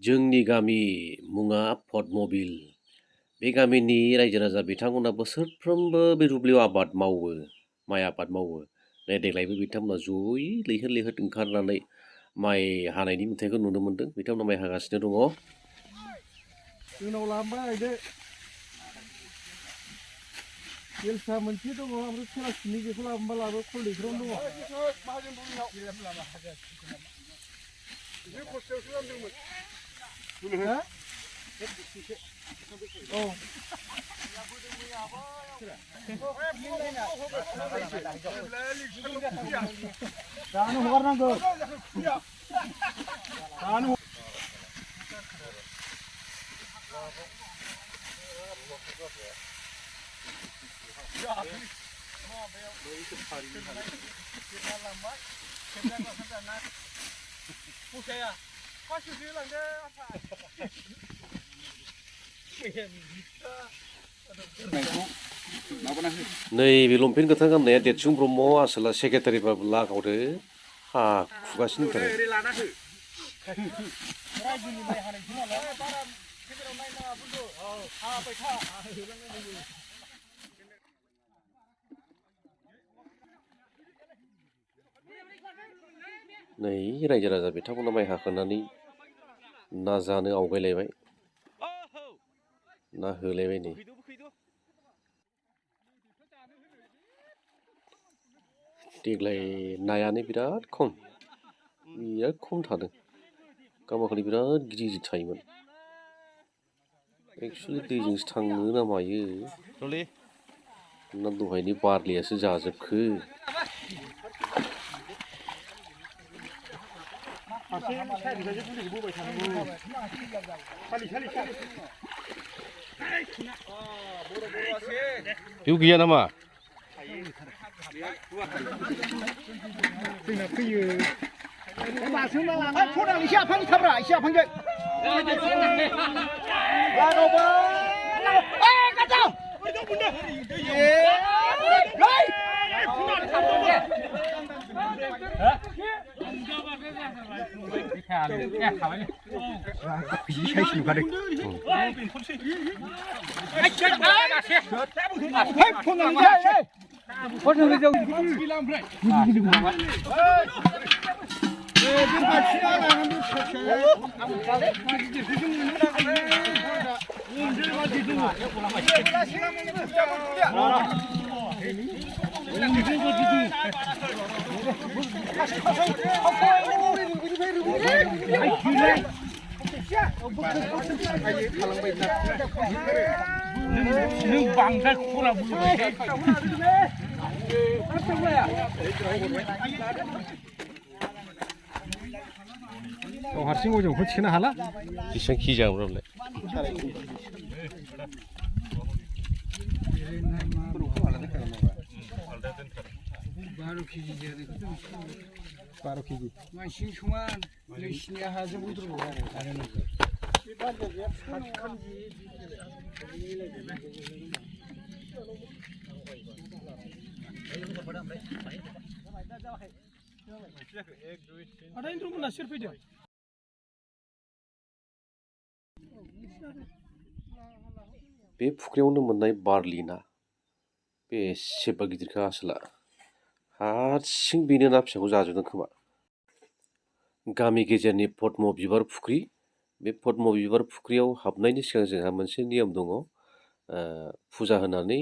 जोंनि गामि मुङा पद्मबिल। बे गामिनि रायजो राजा बिथांमोना बोसोरफ्रोमबो बे दुब्लियाव आबाद मावो, माइ आबाद मावो। देग्लायबो बिथांमोना जयै लैहोर लैहोर ओंखारनानै माइ हानायनि नुथायखौ नुनो मोन्दों। बिथांमोना माइ हागासिनो दङ। जोंनाव लांबाय आइदो बेलसा मोनसे दङ ओमफ्राय खेलासिनि बेखौ लाबोनबा लाबो खल दैफ्रावनो दङ। खस्थ'आवसो लांदोंमोन। औ दानो हगारनांगौ। दानो नैबे लंपेन्ट गोथां गाननाया देरसुं ब्रह्म आसोला सेक्रेटारिबाबो लागावदो हा खुगासिनो थायो। रायजोनि माइ हानायसो नालाय बारा केमेरायाव नायनाङा बुंदो। हाबाय था। नै रायजो राजा बिथांमोना माइ हाखांनानै ना जानो आवगायलायबाय, ना होलायबाय नै। देग्लाय नायानो बिराद खम थादों। गामाखालि बिराद गिदिर गिदिर थायोमोन। एक्सुवेलि दैजोंसो थाङो ना मायो ना दहायनि बारलियासो जाजोबखो। बेयाव गैया नामा? जोंना फैयो। मासो मा लाना फना एसे आफांनि थाब्रा एसे आफांजों लागावबाय गाजा नों बांद्राय खरा बुंबाय हारसिं अजनखौ थिखोनो हाला बेसेबां केजि जागोनलाय? 12 केजि मानसिजों समान नोंसिनि हाजों बुद्रुगौ आरो नोंखौ बे बान्दाया सातखानजि बे फुख्रियावनो मोननाय बारलि ना बेसेबा गिदिरखा आसोला हारसिं बेनो ना फिसाखौ जाजोबदों खोमा। गामि गेजेरनि पद्म बिबार फुख्रि, बे पद्म बिबार फुख्रियाव हाबनायनि सिगां जोंहा मोनसे नियम दङ। फुजा होनानै